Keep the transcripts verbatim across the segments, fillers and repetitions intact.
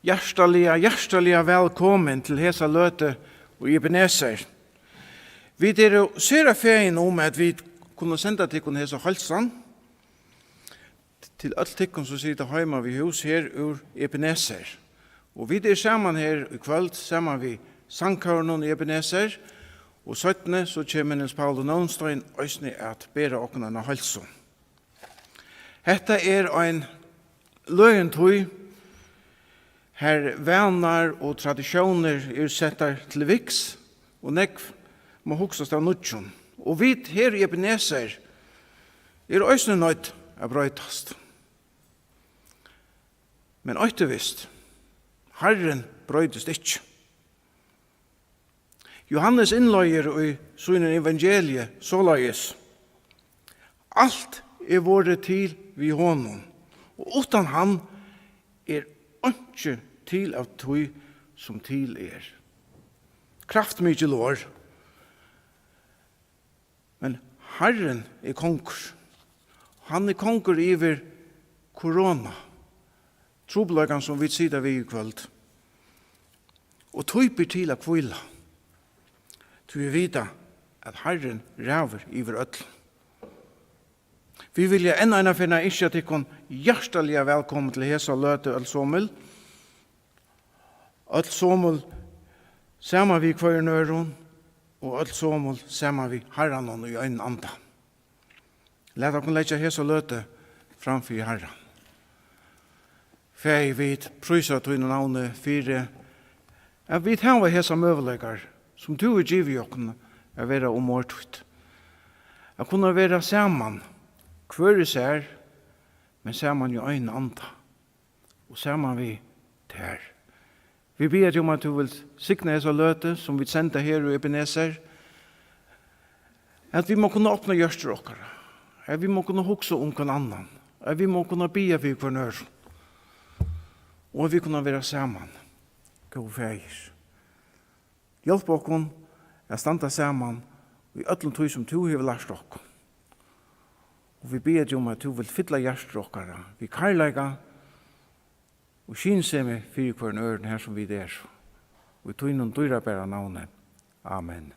Hjartaliga, hjartaliga vælkomin til hesa løtu í Ebenezer. Vit eru sera fegin um, at vit kunnu senda tykkum hesa heilsan til øll tykkum, sum sita heima við hús her úr Ebenezer. Og vit eru saman her í kvøld, saman við sangkórinum í Ebenezer, og seinni so kemur Niels Pauli Nónstein eisini at bera okkum eina heilsu. Hetta er ein løgin tíð, har vanar og tradisjónir eru settar til viks, og nógv má hugsast av nýggjum. Og vit her í Ebenezer eru eisini noydd at broytast. Men eitt er vist, Harrin broytist ikki. Johannes innleiðir í sínum evangelii soleiðis: Alt er vorðið til við honum, og uttan hann er einki til av tí, sum til er. Kraftmikil orð. Men Harrin er kongur. Hann er kongur yvir korona, trupulleikan, sum vit sita við í kvøld. Og tí ber til at hvíla, tí vit vita, at Harrin ræður yvir øllum. Vit vilja enn eina ferð ynskja tykkum hjartaliga vælkomin til hesa løtu, øll somul. Øll somul saman við hvørjum øðrum, og øll somul saman við Harranum í einum anda. Lat okkum leggja hesa løtu fram fyri Harran. Faðir, vit prísa tínum navni fyri, at vit hava hesar møguleikar, sum tú hevur givið okkum, at vera um orð títt. At kunna vera saman, hvør í sær, men saman í einum anda, og saman við tær. Vit biðja teg um, at tú vilt signa hesa løtu, sum vit senda her úr Ebenezer, at vit má kunna opna hjørtur okkara, at vit má kunna hugsa um hvønn annan, at vit má kunna biðja fyri hvørjum øðrum, og at vit kunna vera saman. Góði Faðir, hjálp okkum at standa saman í øllum tí, sum tú hevur lært okkum. Og vit biðja teg um, at tú vilt fylla hjørtur okkara við kærleika og skynsemi fyri hvørjum øðrum, har sum vit eru. Og í tínum dýrabara navni. Amen.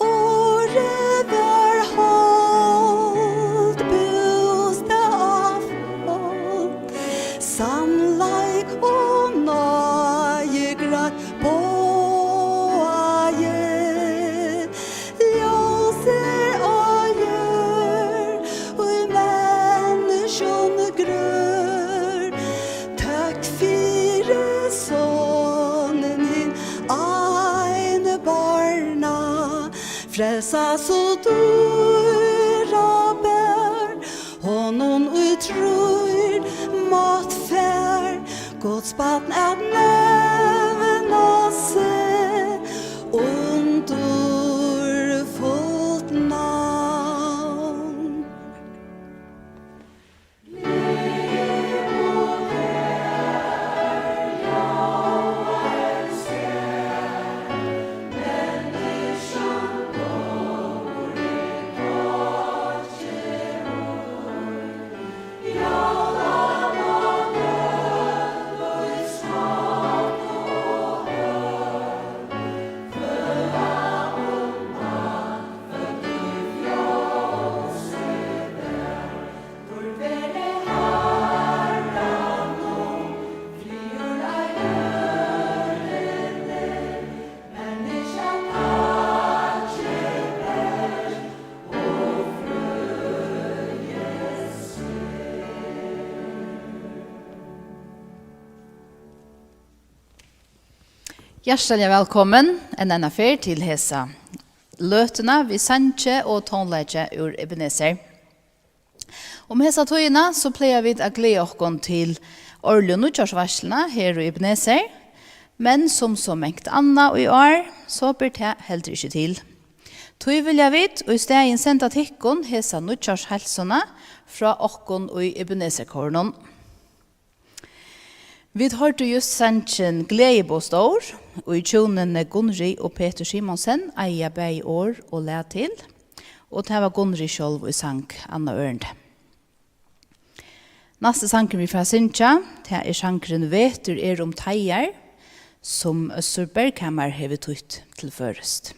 Orðið varð hold, bústað á fólk, sannleik og náði greitt boðaði. Ljós er á jørð, í menniskjum grør. Tøkk fyri Sonin, hin einborna, frelsa so dýrabær. Honum, ið trýr, mátt fær, Guds barn at nevna seg, undurfult navn. Hjartaliga vælkomin enn eina ferð til hesa løtuna við sangi og tónleiki úr Ebenezer. Um hesa tíðina so plaga vit at gleða okkum til árligu nýggjársveitsluna her í Ebenezer, men sum so mangt annað í ár, so ber tað heldur ikki til. Tí vilja vit í staðin senda tykkum hesa nýggjársheilsuna frá okkum í Ebenezer-kórinum. Vit hoyrdu júst sangin Gleðiboð stór, ið hjúnini Gunnrið og Petur Simonsen eiga bæði orð og lag til, og tað var Gunnrið sjálv, ið sang annað ørindi. Næsti sangur, vit fara at syngja, tað er sangurin Vetur er um Teigar, sum Øssur Berghamar hevur týtt til føroyskt.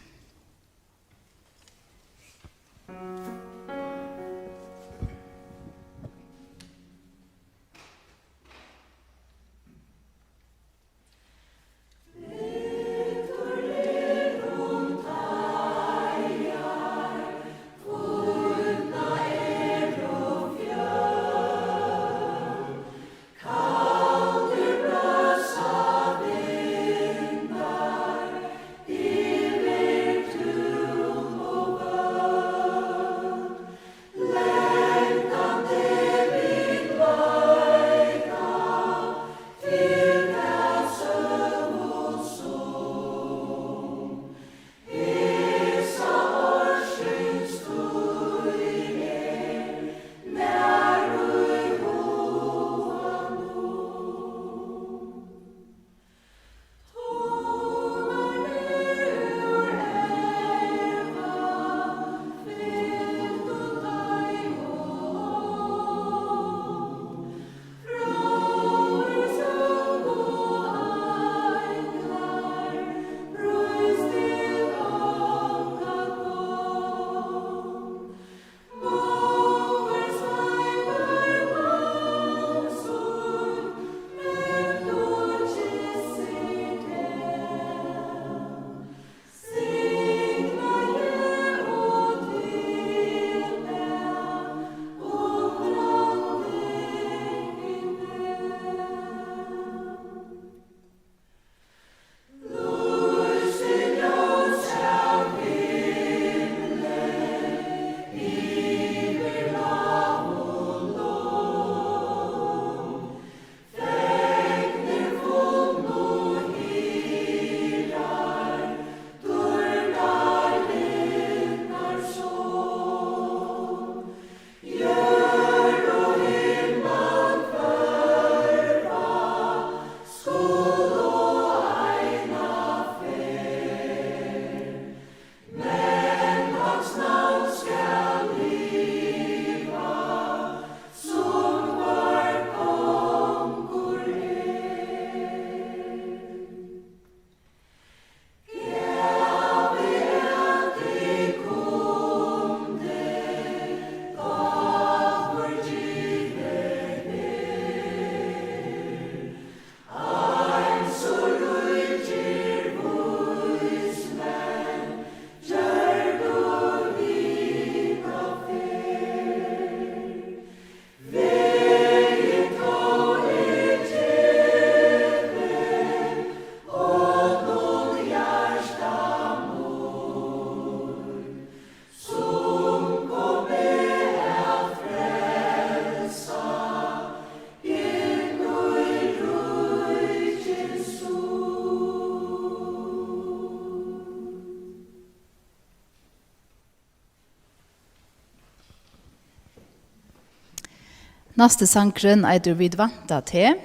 Næsti sangurin eitur Vit vænta teg,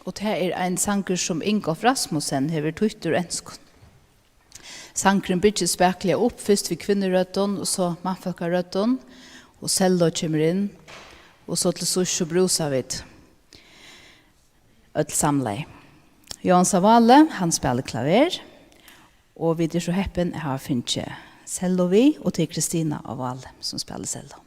og tað er ein sangur, sum Ingolf Rasmussen hevur týtt úr enskum. Sangurin byggir spakuliga upp, fyrst við kvinnurøddum og so mannfólkarøddum, og cello kemur inn, og so til síðst so brúsa vit øll samlaði. Jóansar Váli, hann spælir klaver, og vit eru so heppin at hava fingið cello við, og tað er Kristina á Váli, sum spælir cello.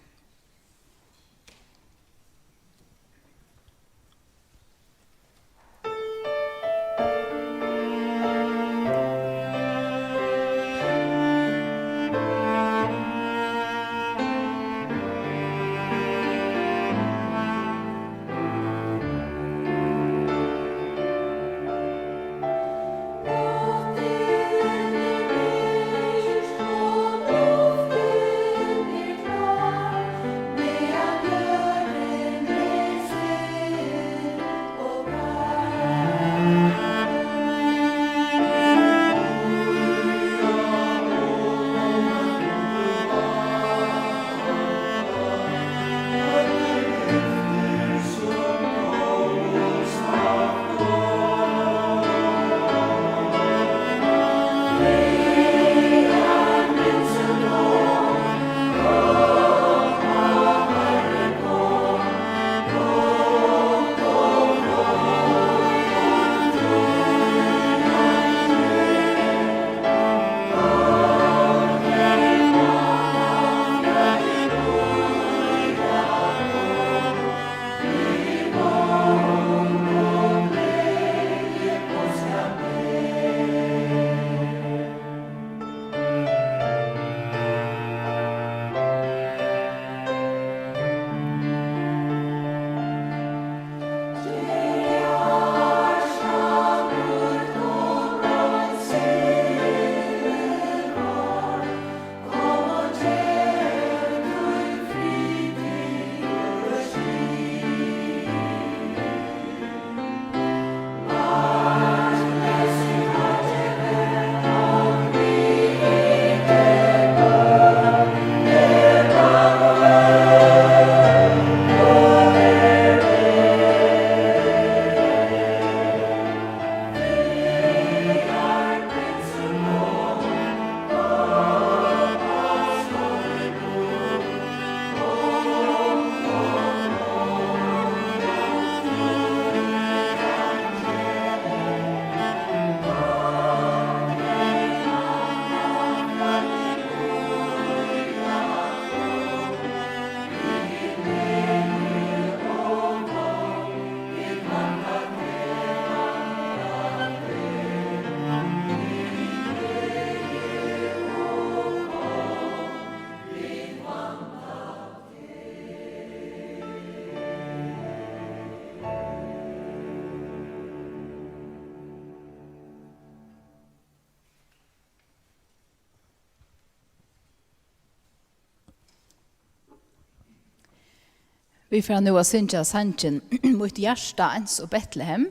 Vit fara nú at syngja sangin Mítt hjarta eins og Betlehem,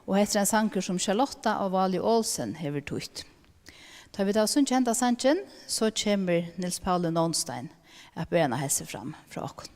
og hetta er ein sangur, sum Charlotta á Váli Olsen hevur týtt. Tá vit hava sungið henda sangin, so kemur Niels Pauli Nonstein at bera eina heilsan fram frá okkum.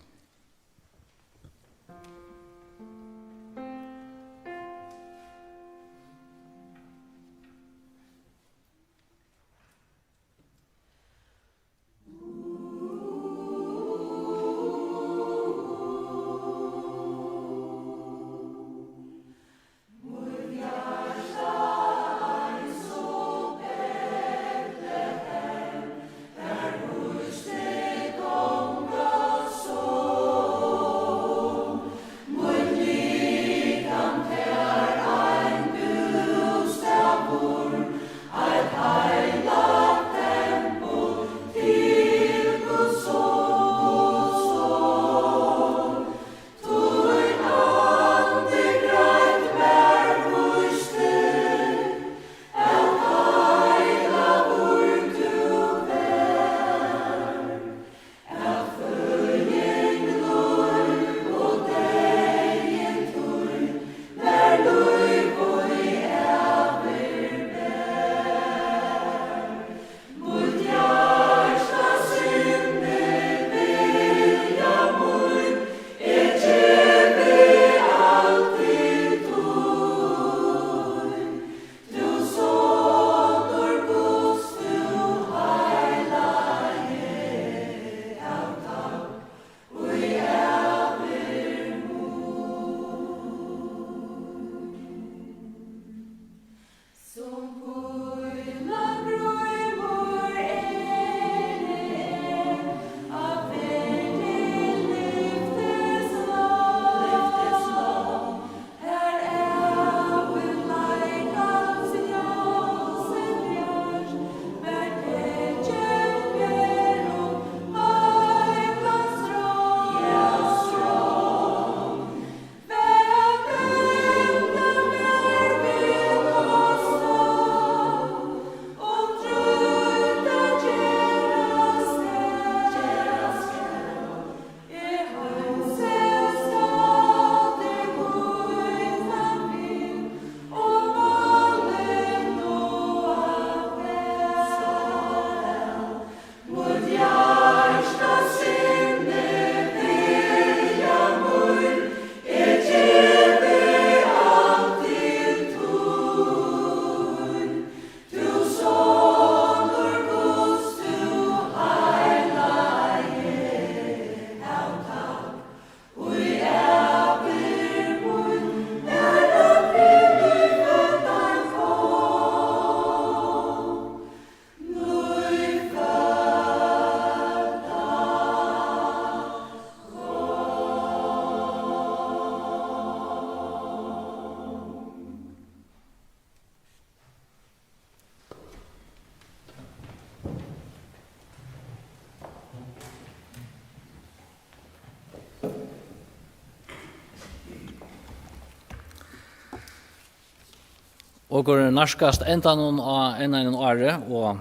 Okur nærkast endanum á enn einum ári, og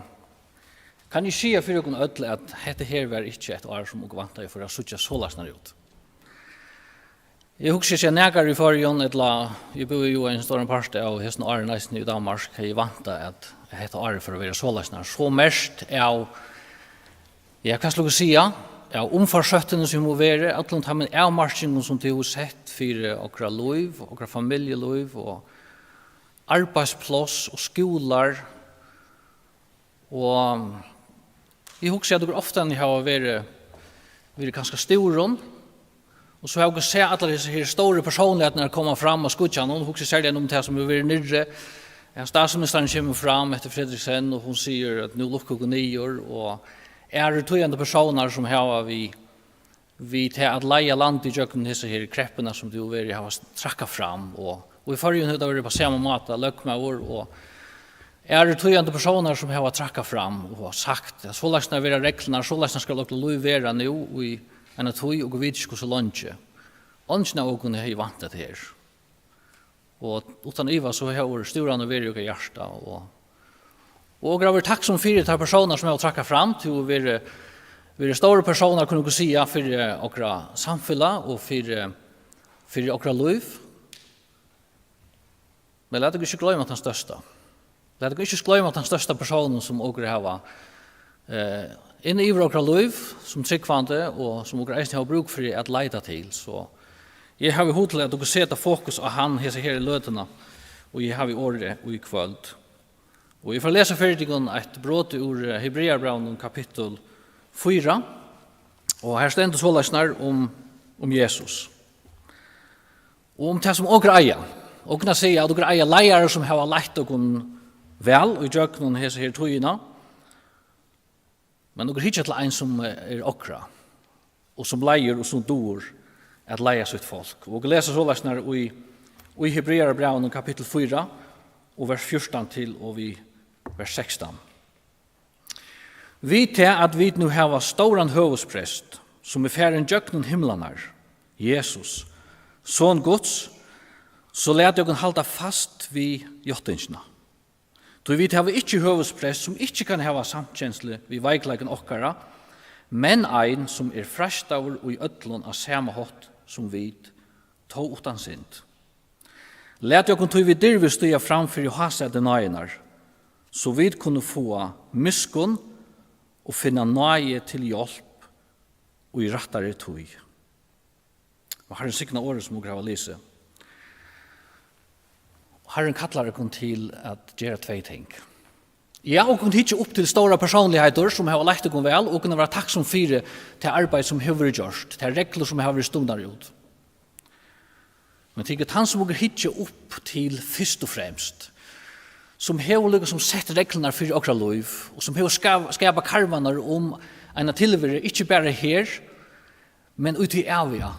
kann eg siga fyri okkum øll, at hetta her var ikki eitt ár, sum okur væntaðu fór at síggja soleiðis út. Eg hugsi ikki, at nakar í Føroyum, ella eg búði jú ein stóran part av hesum árinum eisini í Danmark, hevði væntað, at hetta árið fór at vera soleiðis, so merkt av, ja, hvat skal eg siga, av umfangsóttini, sum hevur verið, øllum teimum avmarkingum, sum tað hevur sett fyri okra lív, okra familjulív og arbeiðspláss og skúlar. Og eg hugsi, at okur ofta hava verið, verið kanska stúrin, og so hava okur sæð allar hesar her stóru persónligheitirnar koma fram á skíggjanum, hugsi serliga um tað, sum hevur verið niðri. Ja, statsministerin kemur fram eftir Frederiksen, og hon sigur, at nú lukka okur niður, og aðrir týðandi persónar, sum hava við við tað at leiða landið gjøgnum hesa her kreppuna, sum tú verið hava trakkað fram, og, og í Føroyum hevur tað verið á sama máta, løgmaður og aðrir týðandi persónar, sum hava trakkað fram og sagt, at soleiðis verða reglurnar, soleiðis skal okkara lív vera nú í eina tíð, og vit vita ikki, hvussu leingi. Eingin av okkum hevði væntað hetta her. Og uttan iva, so hevur stúranin verið í okkara hjarta, og, og okur hava verið takksom fyri tær persónar, sum hava trakkað fram, tú hevur verið Verið stórir persónar, kunnu okur siga, fyri okra samfelag og fyri, fyri okra lív. Men lat okkum ikki gloyma tann størsta. Lat okkum ikki gloyma tann størsta persónin, sum okur hava, eh, inn yvir okra lív, sum trúgvandi, og sum okur eisini hava brúk fyri at leita til. So eg havi hug til, at okur seta fokus á hann hesa her í løtuna, og eg havi orðið í kvøld. Og eg fari at lesa fyri tykkum eitt brot úr, eh, Hebrearabrævinum, kapittul fýra, og her stendur soleiðis nær um, um Jesus. Og um tað, sum okur eiga. Okur kunnu siga, at okur eiga leiðarar, sum hava leitt okkum væl í gjøgnum hesa her tíðina. Men okur hyggja til ein, sum er okra, og sum leiðir og sum dugir at leiða sítt fólk. Og okur lesa soleiðis nær í, í Hebrearabrævinum, kapittul fýra, og vers fjúrtan til og við vers sekstan. Við tað, at vit nú hava stóran høvuðsprest, sum er farin gjøgnum himlarnar, Jesus, Son Guds, so latið okkum halda fast við játtingina. Tí vit hava ikki høvuðsprest, sum ikki kann hava samkenslu við veikleikum okkara, men ein, sum er freistaður í øllum á sama hátt sum vit, tó uttan synd. Latið okkum tí við dirvi stíga fram fyri hásæti náðinnar, so vit kunnu fáa miskunn og finna náði til hjálp í rættari tíð. Og Harrin signa orðið, sum okur hava lisið. Harrin kallar okkum til at gera tvey ting. Ja, okur kunnu hyggja upp til stórar persónligheiter, sum hava leitt okkum væl, og kunnu vera takksom fyri tað arbeiði, sum hevur verið gjørt, tær reglur, sum hava verið stungnar út. Men tað er tann, sum okur hyggja upp til fyrst og fremst, sum hevur líkasum sett reglurnar fyri okra lív, og sum hevur skav-, skapað karmarnar um eina tilveru, ikki bara her, men í tí æviga,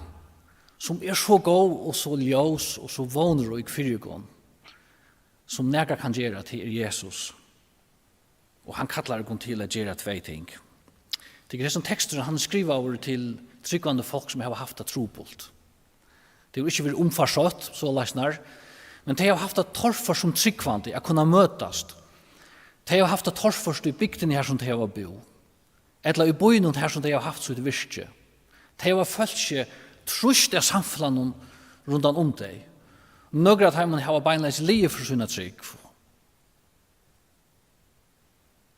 sum er so góð og so ljós og so vónrík fyri okkum, sum nakar kann gera, tað er Jesus. Og hann kallar okkum til at gera tvey ting. Tað er hesin tekstur, hann er skrivaður til trúgvandi fólk, sum hava havt tað trupult. Tað hevur ikki verið umfarsótt, soleiðis nær, men tey hava havt tað torført sum trúgvandi at kunna møtast. Tey hava havt tað torført í bygdini, har sum tey hava búð, ella í býnum, har sum tey hava havt sítt virki. Tey hava følt seg trýst av samfelagnum rundan um tey. Nøkur av teimum hava beinleiðis ligið fyri sína trúgv.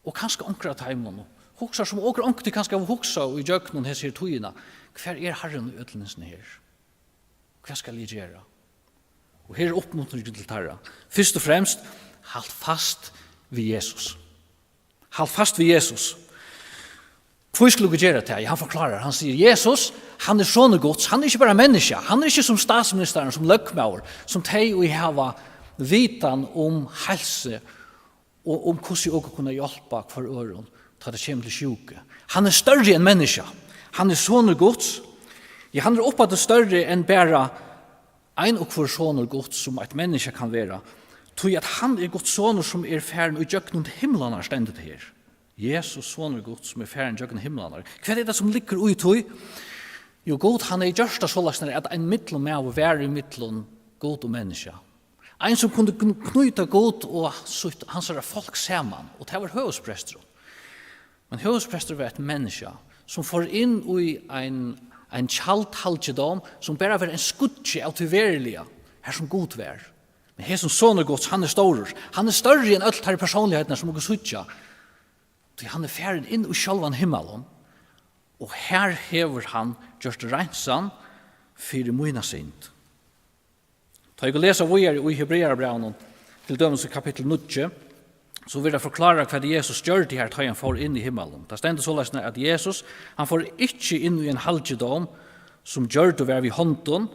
Og kanska onkur av teimum hugsar, sum okur onkuntíð kanska hava hugsað í gjøgnum hesa her tíðina: Hvar er Harrin í øllum hesum her? Hvat skal eg gera? Og her er uppmuntringin til teirra. Fyrst og fremst, halt fast við Jesus. Halt fast við Jesus. Hví skulu okur gera tað? Ja, hann forklárar. Hann sigur, Jesus, hann er sonur Guds. Hann er ikki bara menniskja. Hann er ikki sum statsministarin, sum løgmaður, sum tey, ið hava vitan um heilsu og um hvussu okur kunnu hjálpa hvør øðrum, tá tað kemur til sjúku. Hann er størri enn menniskja. Hann er sonur Guds. Ja, hann er uppaftur størri enn bara ein og hvør sonur Guds, sum eitt menniskja kann vera. Tí at hann er Guds sonur, sum er farin í gjøgnum himlarnar, stendur tað her. Jesus, sonur Guds, sum er farin gjøgnum himlarnar. Hvat er tað, sum liggur í tí? Jú, Gud, hann hevur gjørt tað soleiðis, at ein millummaður var í millum Gud og menniskja. Ein, sum kundi kn-, knýta Gud og sítt, hansara fólk saman, og tað var høvuðspresturin. Men høvuðsprestur var eitt menniskja, sum fór inn í ein, ein tjaldhalgidóm, sum bara var ein skuggi av tí veruliga, har sum Gud var. Men hesin sonur Guds, hann er stórur. Hann er størri enn øll tær persónligheitirnar, sum okur síggja. Tí hann er farin inn í sjálvan himmalin, og har hevur hann gjørt reinsan fyri mína synd. Tá okur lesa víðari í Hebrearabrævinum, til dømis í kapittul níggju, so verður tað forklárað, hvat Jesus gjørdi har, tá hann fór inn í himmalin. Tað stendur soleiðis, at Jesus, hann fór ikki inn í ein halgidóm, sum gjørdur var við hondum,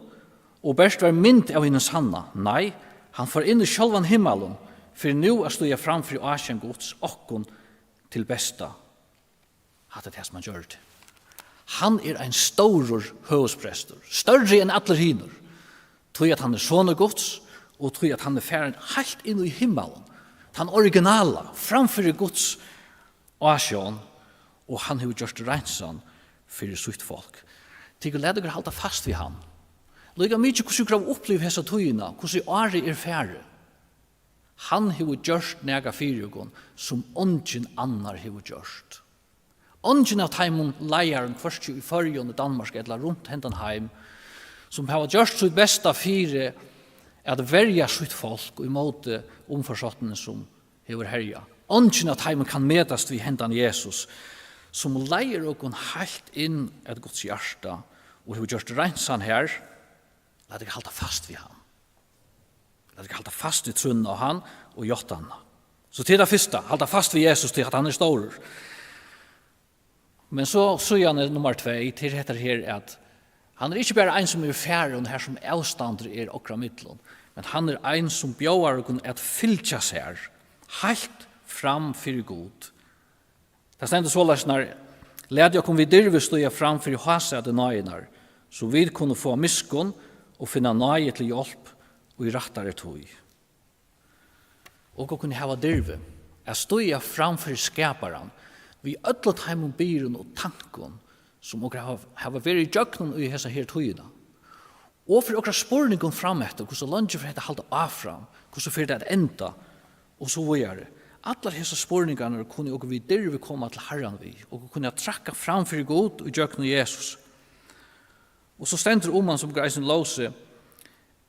og bert var mynd av hinum sanna. Nei, hann fór inn í sjálvan himmalin, fyri nú at stíga fram fyri ásjón Guds, okkum til besta. Hatta er tað, sum hann gjørdi. Hann er ein stórur høvuðsprestur, størri enn allir hinir, tí at hann er sonur Guds, og tí at hann er farin heilt inn í himmalin, tann originala, fram fyri Guds ásjón, og hann hevur gjørt reinsan fyri sítt fólk. Tit, lat okur halda fast við hann. Líka mikið, hvussu okur hava upplivað hesa tíðina, hvussu árið er farið. Hann hevur gjørt nakað fyri okkum, sum eingin annar hevur gjørt. Eingin av teimum leiðarum, hvørki í Føroyum, í Danmark ella runt hendan heim, sum hava gjørt sítt besta fyri at verja sítt fólk í móti umfarsóttini, sum hevur herjað. Eingin av teimum kann metast við hendan Jesus, sum leiðir okkum heilt inn at Guds hjarta og hevur gjørt reinsan her. Lat okkum halda fast við hann. Lat okkum halda fast við trúnna á hann og játtanina. So til tað fyrsta, halda fast við Jesus, tí at hann er stórur. Men so síðan er nummar tvey, til hetta her, at hann er ikki bara ein, sum er farin her, sum avstandur er okkara millum, men hann er ein, sum bjóðar okkum at fylgja sær heilt fram fyri Gud. Tað stendur soleiðis: Nær, latið okkum við dirvi stíga fram fyri hásæti náðinnar, so vit kunnu fáa miskunn og finna náði til hjálp í rættari tíð. Og okkum kunnu hava dirvi at stíga fram fyri Skaparan við øllum teimum byrðum og tankum, sum okur hava, hava verið ígjøgnum í hesa her tíðina. Og fyri okkara spurningum frameftir, hvussu leingi fer hetta at halda áfram, hvussu fer tað at enda, og so víðari. Allar hesar spurningarnar kunnu okur við dirvi koma til Harran við, og kunnu traðka fram fyri Gud ígjøgnum Jesus. Og so stendur um hann, sum okur eisini lósu,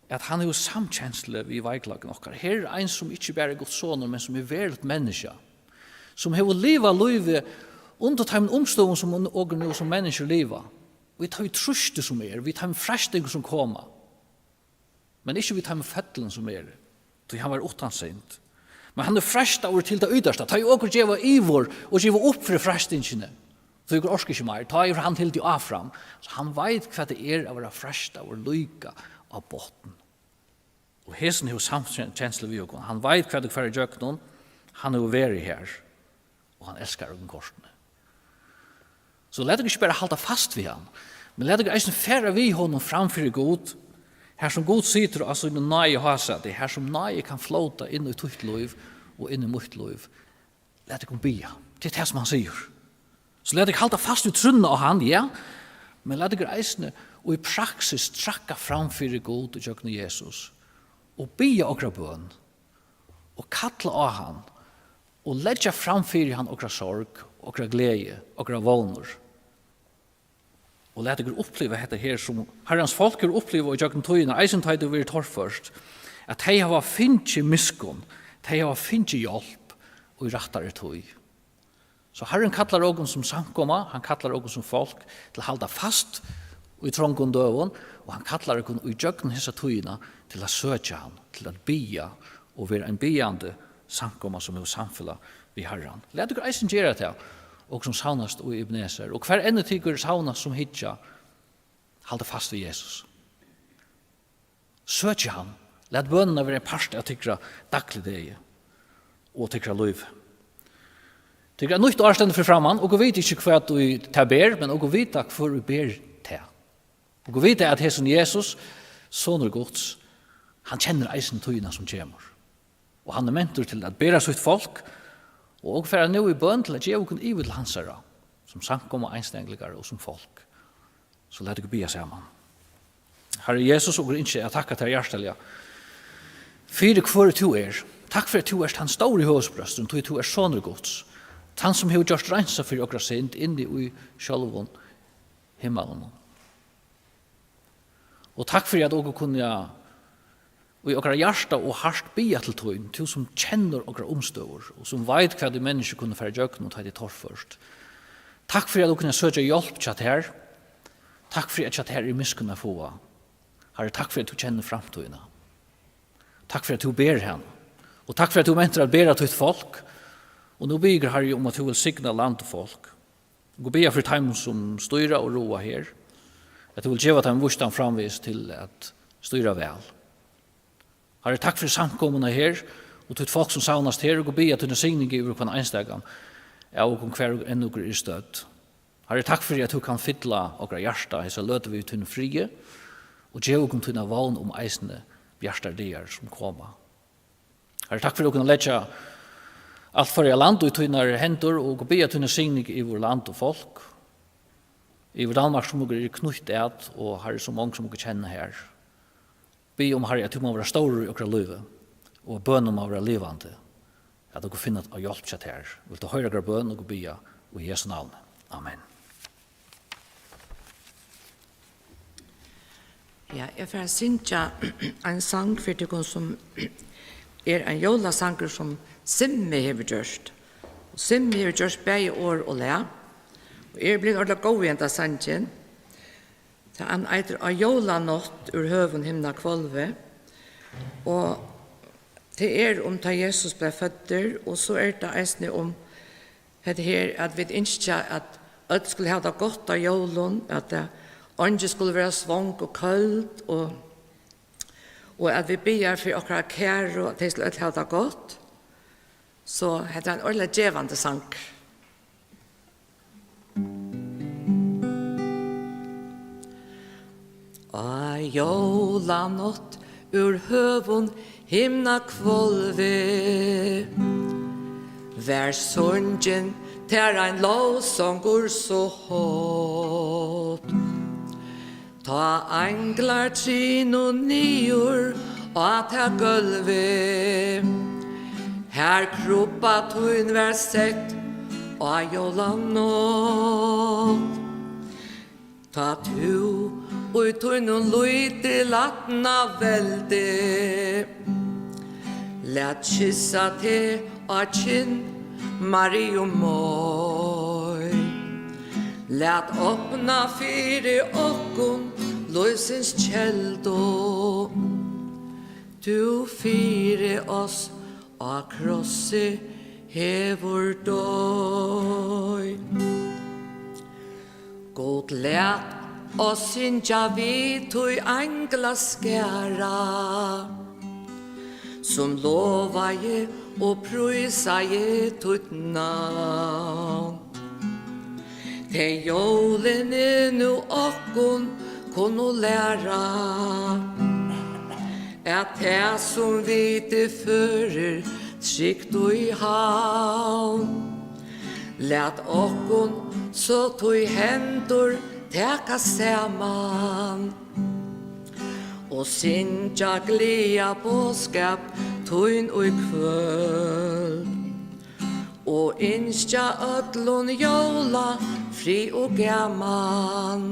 at hann hevur samkenslu við veikleikan okkara. Her er ein, sum ikki bara er Guds sonur, men sum er veruligt menniskja, sum hevur livað lívið undir teimum umstøðum, sum okur nú sum menniskjur liva, við tí trýsti, sum er, við teimum freistingum, sum koma, men ikki við teimum føllum, sum eru, tí hann var uttan synd. Men hann er freistaður til tað ytsta, tá ið okur geva yvir og geva upp fyri freistingini, tí okur orka ikki meir, tá er hann hildin áfram. So hann veit, hvat tað er at vera freistaður líka á botni. Og hesin hevur samkenslu við okkum. Hann veit, hvat okur fara ígjøgnum. Hann hevur verið her. Og hann elskar okkum kortini. So lat okkum ikki bara halda fast við hann, men lat okkum eisini fara við honum fram fyri Gud, har sum Gud situr á sínum náði hásæti, har sum náði kann flóta inn í títt lív og inn í mítt lív. Lat okkum biðja. Tað er tað, sum hann sigur. So lat okkum halda fast við trúnna á hann, ja, men lat okkum eisini í praksis traðka fram fyri Gud ígjøgnum Jesus og biðja okra bøn og kalla á hann og leggja fram fyri hann okra sorg, okra gleði, okra vónir. Og lat okkum uppliva hetta her, sum Harrans fólk hevur upplivað ígjøgnum tíðina, eisini tá ið tað verður torført, at tey hava fingið miskunn, tey hava fingið hjálp í rættari tíð. So Harrin kallar okkum sum samkoma, hann kallar okkum sum fólk til at halda fast í trongum døgum, og hann kallar okkum ígjøgnum hesa tíðina til at søkja hann, til at biðja og vera ein biðjandi samkoma, sum hevur samfelag við Harran. Lat okkum eisini gera tað, okur sum savnast í Ebenezer, og hvar enn tit savnast sum hyggja, halda fast við Jesus. Søkið hann. Lat bønina vera ein part av tykkara dagligdegi og tykkara lívi. Tykkara nýtt ár stendur fyri framman, okur vita ikki, hvat ið tað ber, men okur vita, hvør ið ber tað. Okur vita, at hesin Jesus, sonur Guds, hann kennir eisini tíðina, sum kemur. Og hann er mentur til at bera sítt fólk, og okur fara nú í bøn til at geva okkum yvir til hansara, sum samkoma, einstaklingar og sum fólk. So lat okkum biðja saman. Harri Jesus, okur ynskja at takka tær hjartaliga fyri, hvør tú er. Takk fyri, at tú ert tann stóri høvuðsprestur, tí tú ert sonur Guds, tann, sum hevur gjørt reinsa fyri okra synd inni í sjálvum himmalunum. Og takk fyri, at okur kunna í okra hjarta og hart biðja til tín, tú, sum kennir okra umstøður og sum veit, hvat vit menniskju kunnu fara ígjøgnum, tá tað er torført. Takk fyri, at okur kunna søkja hjálp hjá tær. Takk fyri, at hjá tær er miskunn at fáa. Harri, takk fyri, at tú kennir framtíðina. Takk fyri, at tú ber hana. Og takk fyri, at tú mentur at bera títt fólk. Og nú biðja okur, Harri, um, at tú vilt signa land og fólk. Okur biðja fyri teimum, sum stýra og ráða her, at tú vilt geva teimum vísdóm framvegis til at stýra væl. Harri, takk fyri samkomuna her og títt fólk, sum savnast her, og okur biðja tína signing yvir hvønn einstakan av okum, hvar enn okur eru stødd. Harri, takk fyri, at tú kanst fylla okra hjarta hesa løtu við tínum friði og geva okum tína vón um eisini bjartar dagar, sum koma. Harri, takk fyri, at okur kunnu leggja alt Føroya land í tínar hendur, og okur biðja tína signing yvir land og fólk, yvir Danmark, sum okur eru knýtt at, og, Harri, so mong, sum okur kenna her. Biðja um, Harri, at tú má vera stórur í okra lívi, og at bønin má vera livandi, at okur finna á hjálp hjá tær. Vilt tú hoyra okra bøn, okur biðja í Jesu navni. Amen. Ja, eg fari at syngja ein sang fyri tykkum, sum er ein jólasangur, sum Simmi hevur gjørt. Og Simmi hevur gjørt bæði orð og lag. Og eg eri blivin ordiliga góð í henda sangin. Tað, hann eitur Á jólanátt úr høgum himnahvolvi. Og tað er um, tá Jesus bleiv føddur, og so er tað eisini um hetta her, at vit ynskja, at øll skulu hava tað gott á jólum, at, eh, eingin skulu vera svong og køld, og, og at vit biðja fyri okkara kæru, at tey skulu øll hava tað gott. So hetta er ein ordiliga gevandi sangur. Á jólanátt úr høgum himnahvolvi var sungin tær ein lovsangur so hátt. Tá einglar trinu niður á tað gólvið, har krubba tín var sett á jólanátt. Tá tú í tínum lítillatna veldi læt kyssa teg á kinn, Mariu moy. Læt opna fyri okkum lívsins keldu, tú fyri oss á krossi hevur doy. Gud læt oss syngja við tí einglaskara, sum lovaði og prísaði títt navn. Tey jólini nú okkum kunnu læra, at tað, sum vit í førir trygt í havn, lat okkum so tí hendur taka saman og syngja glaða boðskap tín í kvøld, og ynskja øllum jólafrið og gaman,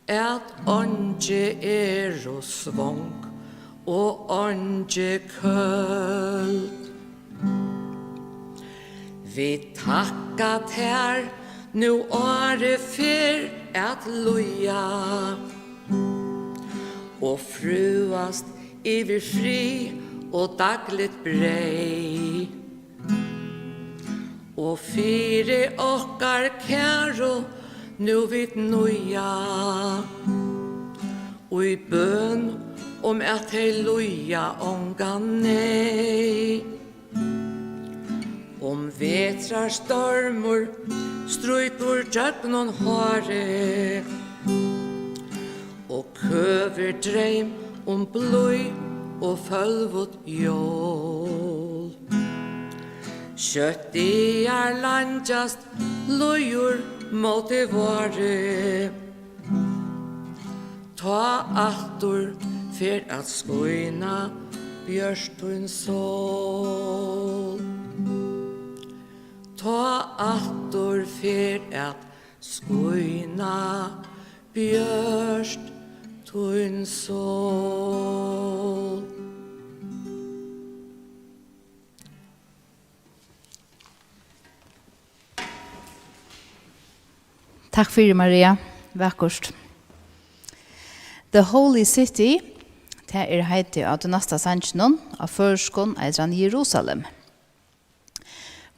at eingi eru svong og eingi køld. Vit takka tær nú árið fer at líða, og frøast yvir frið og dagligt breyð. Og fyri okkar kæru nú vit níða, í bøn um at tey líða ongan neyð. Um vetrarstormur strýkur gjøgnum hárið, og køvir dreym um blíð og følvut jól. Skjótt dagar leingjast, líður móti vári, tá aftur fer at skína bjørt tín sól. Tá aftur fer at skína bjørt tín sól. Takk fyri, Maria. Vakurt. The Holy City, tað er heitið á tí næsta sanginum. Á føroyskum eitur hann Jerusalem.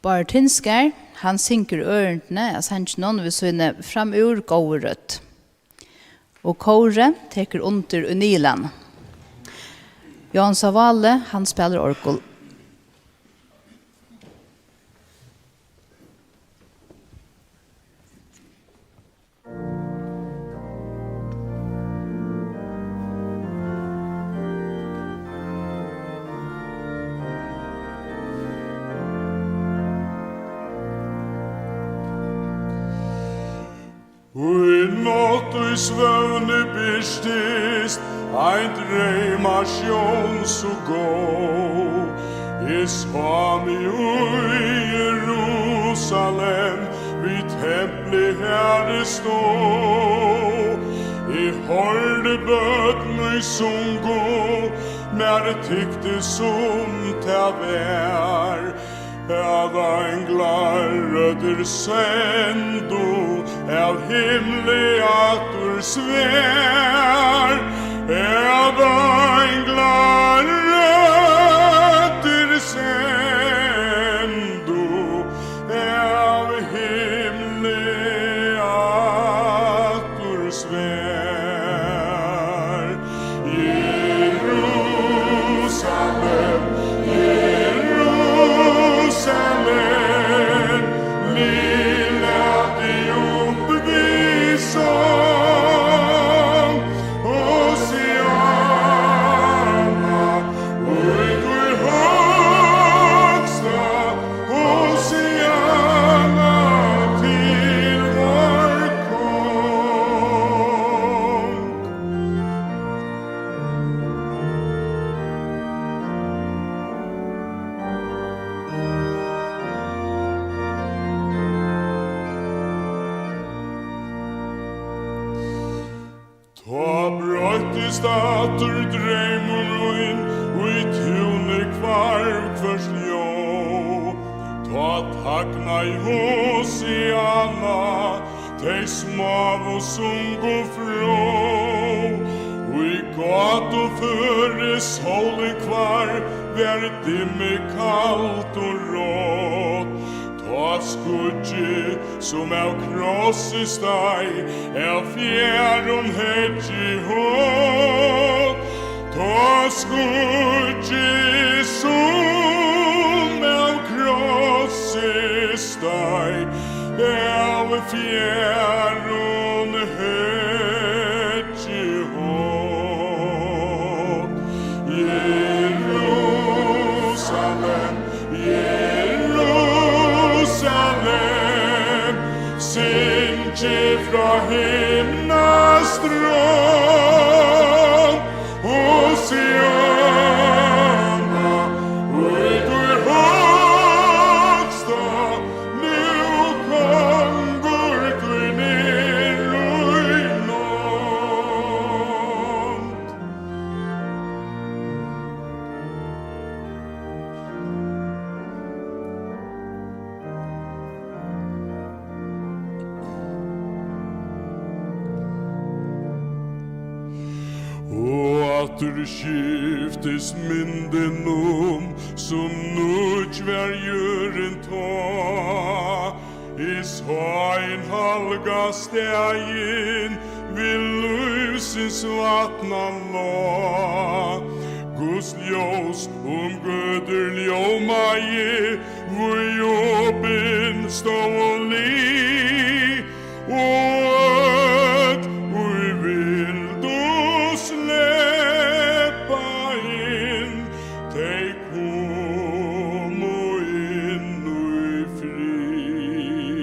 Bárður Tyndskar, hann syngur ørindini av sanginum við síni framúr góðu rødd. Og kórið tekur undir í niðurlagnum. Jóansar Váli, hann spælir orgul. Í nátt í svøvni birtist ein dreymasjón so góð. Eg sá meg í Jerusalem, Í templi har eg stóð, eg hoyrdi børn, ið sungu, mær tyktist, sum tað var, at einglar røddir sendu av himli aftur svar, at einglar røddir sendu av himli aftur svar. Jerusalem, Jerusalem, lat teg upp við song, Hosianna, í tí høgsta, Hosianna til vor Kong. Tá broyttist aftur dreymur mín, í túni hvarv hvørt ljóð. Tá tagnaði Hosianna, tey smáu sungu fró. Í gátuføri sólin hvarv, var dimmið kalt og rátt. Tá skýggið, sum av krossi steig, av fjarum heggi hátt. Tá skýggið, sum av krossi steig, av fjarum heggi hátt. Jerusalem, Jerusalem, syngið frá himna strond. Hosianna, í tí høgsta, nú Kongur tín er í nánd. Og aftur skiftist myndin um, sum nýggj var jørðin tá. Eg sá ein halga staðin við lívsins vatnan lá. Guds ljós um gøtur ljómaði, víðopin stóðu lið, og øll, ið vildu sleppa inn, tey komu inn í frið.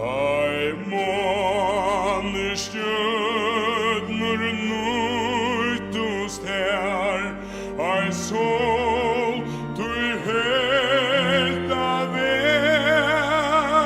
Ei máni, stjørnur nýttust har, ei sól, tí hetta var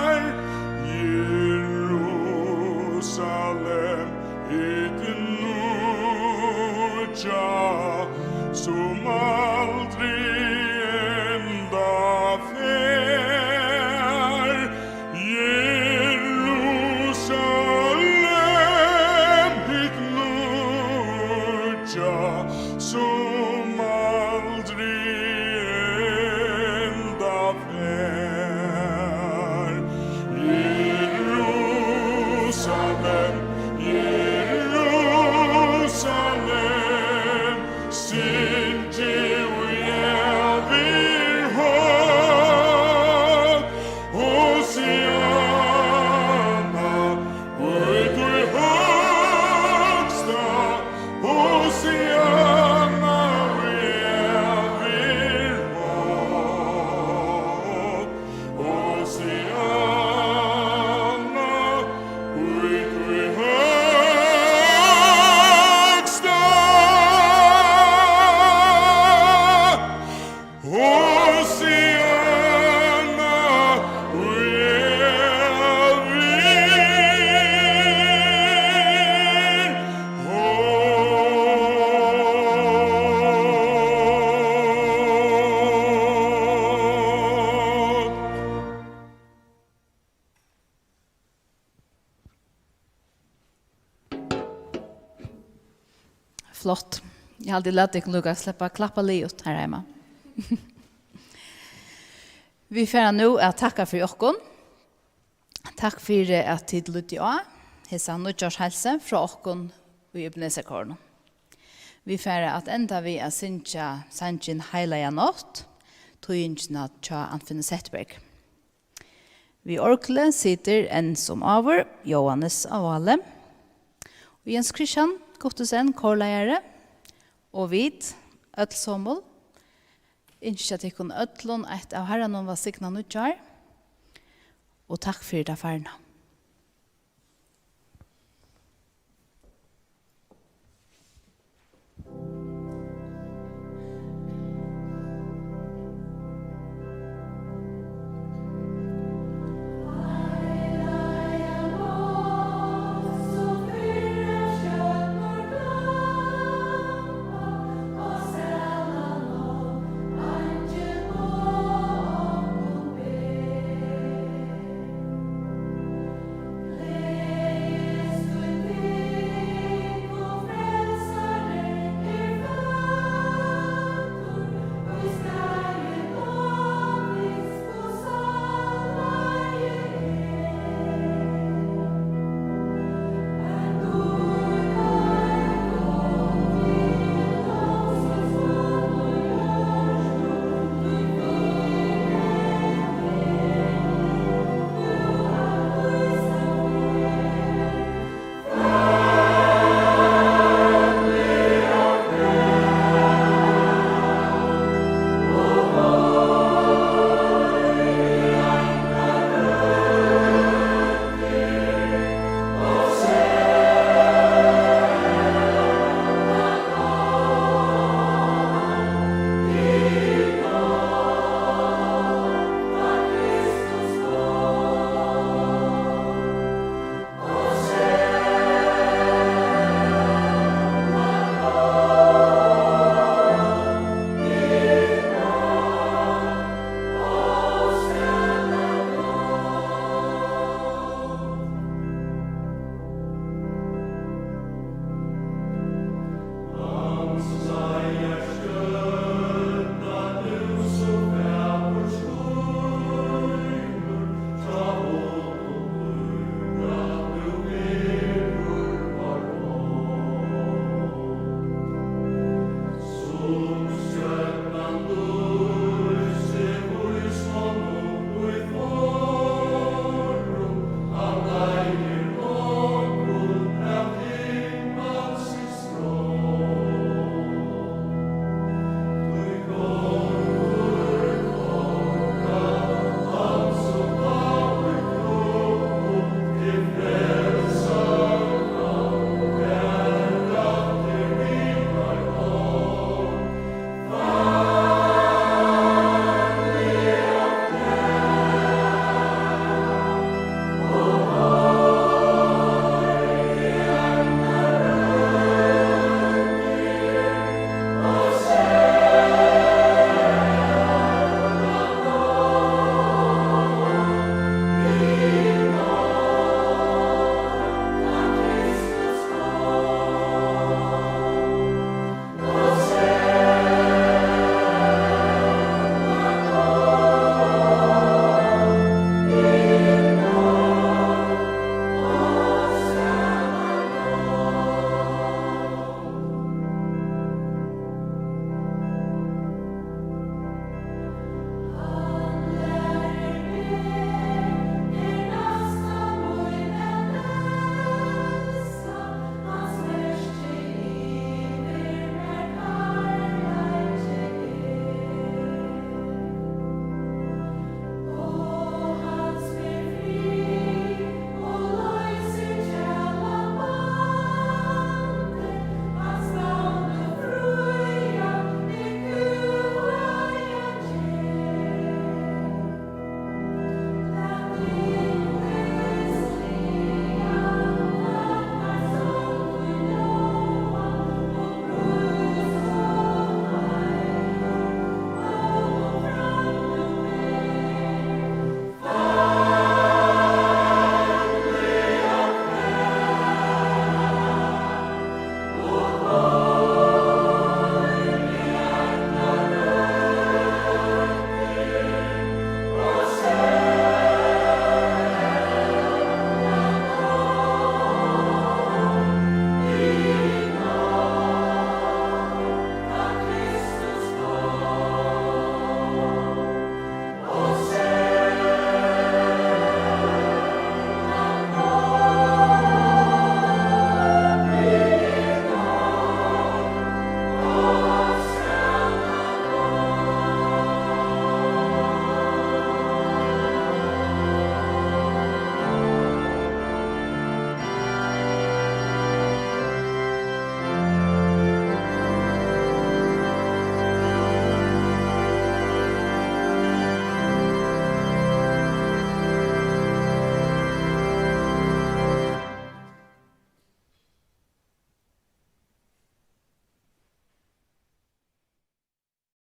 Flott. Eg haldi, eg lati tykkum líka sleppa at klappa liðugt her heima. Vit fara nú at takka fyri okkum. Takk fyri, at tit lýddu á hesa nýggjársheilsu frá okkum í Ebenezer-kórinum. Vit fara at enda við at syngja sangin Heilaga nátt, týðingina hjá Anfinn Zetterberg. Við orgli situr enn sum áður Jóhannes á Váli. Og Jens Christian Guttussen, kórleiðari, og vit, øll somul, ynskja tykkum øllum eitt av Harranum vælsignað nýggjár, og takk fyri tað farna.